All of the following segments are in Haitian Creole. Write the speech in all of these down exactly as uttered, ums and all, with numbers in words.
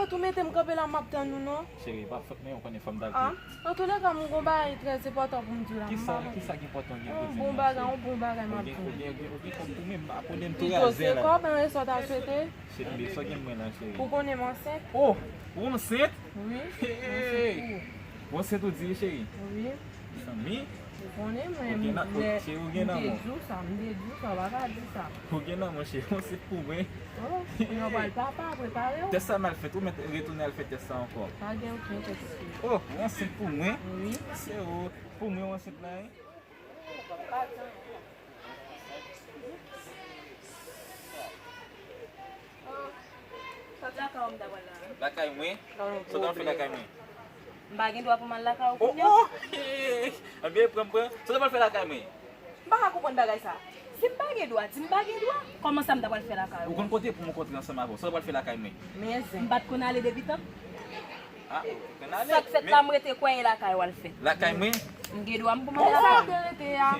Ou tou mete m kanpe la, m ap tann ou non. Cheri, pa fòt mwen, ou konnen fò m ta Ah, antouleka, m gon bagay trè enpòtan pou m di w la. Kisa, kisa ki enpòtan gen pou di m? Yon bon bagay, yon bon bagay m ap di w. Ou gen, ou gen, ou gen kòb pou mwen, m pa konnen m tou raze la. Pito se kòb, anyen sa w ta swete? Cheri, sa w gen mwen la, cheri? Ou konnen m ansent? Oh, ou ansent? Wi, m ansent wi. Ou ansent ou di, cheri? Wi. Zanmi? Ou konnen mwen, m te di w sa, m te di w sa, w pa ka di sa. Ou gen nan mwen, cheri, yon sit pou mwen. Oh, kounye a w pral papa, prepare w. Tès sa mal fèt, ou mèt retounen al fè tès sa ankò. Pa gen okenn tès. Oh, yon sit pou mwen. Wi. Se ou, pou mwen, yon sit la, wi. Sòt lakay ou m ta pral la. Lakay mwen? Sa w ta pral fè lakay mwen? M pa gen dwa pou m al lakay ou kounye a? Oh, oh! Ebyen, pran, pran. Sa w ta pral fè lakay mwen? M pa ka konprann bagay sa. Si m pa gen dwa, di m pa gen dwa. Kòman sa m ta pral fè lakay ou? Ou konn kote pou mwen kontre ansanm avè w. Sa w ta pral fè lakay mwen? Men zen. M pa t konn ale depi tan. Ah, ou te konn ale. Sa k fèt la, m rete kwè e lakay w al fèt. Lakay mwen? M gen dwa m pou m al lakay ou. Sa w te rete a?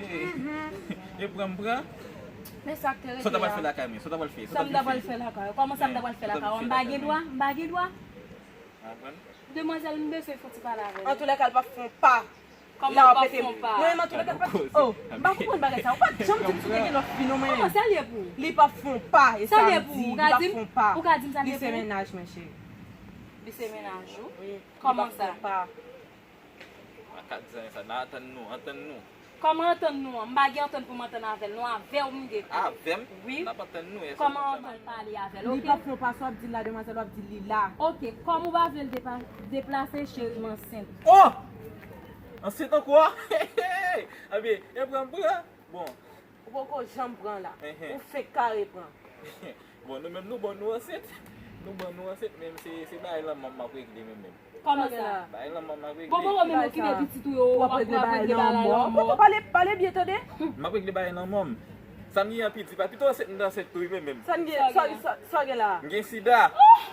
E pran m pran. Men sa k te rete a. Sa w ta pral fè lakay mwen? Sa w ta pral fè? Sa m ta pral fè lakay ou? Kòman sa m ta pral fè lakay ou? M pa gen dwa? M pa gen dwa? Ou konprann? Demwazèl, m bezwen fè yon ti pale avè l. Antouleka, l p ap fè yon pa. Kòman l p ap fè yon pa? Non, men antouleka, l p ap, oh, m pa konprann bagay sa. Ou pa t janm di m si w te gen lòt fi non, men. Kòman sa l ye pou ou? Li p ap fè yon pa, e sa m di, li p ap fè yon pa. Ou ka di m sa l ye pou ou? Li se mennaj mwen, cheri. Li se mennaj ou? Wi. Kòman sa? Li p ap fè yon pa. Pa ka di anyen sa, n a antann nou, antann nou. Kòman antann nou an? M pa gen antant pou m antann avè l non, avè w m gen pou. Avè m? Wi. N ap antann nou, èske w konprann? Kòman antann pale avè l, oke? Li p ap fè yon pa, sa w ap di l la, demwazèl, w ap di l li la. Oke, kòm ou pa vle l depa-, deplase, cheri, m ansent. Oh! Ansent ankò? Ebyen, e pran m pran. Bon. Ou poko janm pran la. Ou fenk kare pran. Bon, nou menm nou bon nou ansent. Nou bon nou ansent, men se, se bagay lanmò m ap regle mwen menm. Kòman sa? Bagay lanmò m ap regle. Bon, bon, bon, men okipe pitit ou yo, w ap regle bagay lanmò. Pale, pale byen tande. M ap regle bagay lanmò m. Sa m gen an piti, pa pito ansent m t ansent tou wi mwen menm. Sa m gen, sa, sa, sa w gen la? M gen sida. Oh!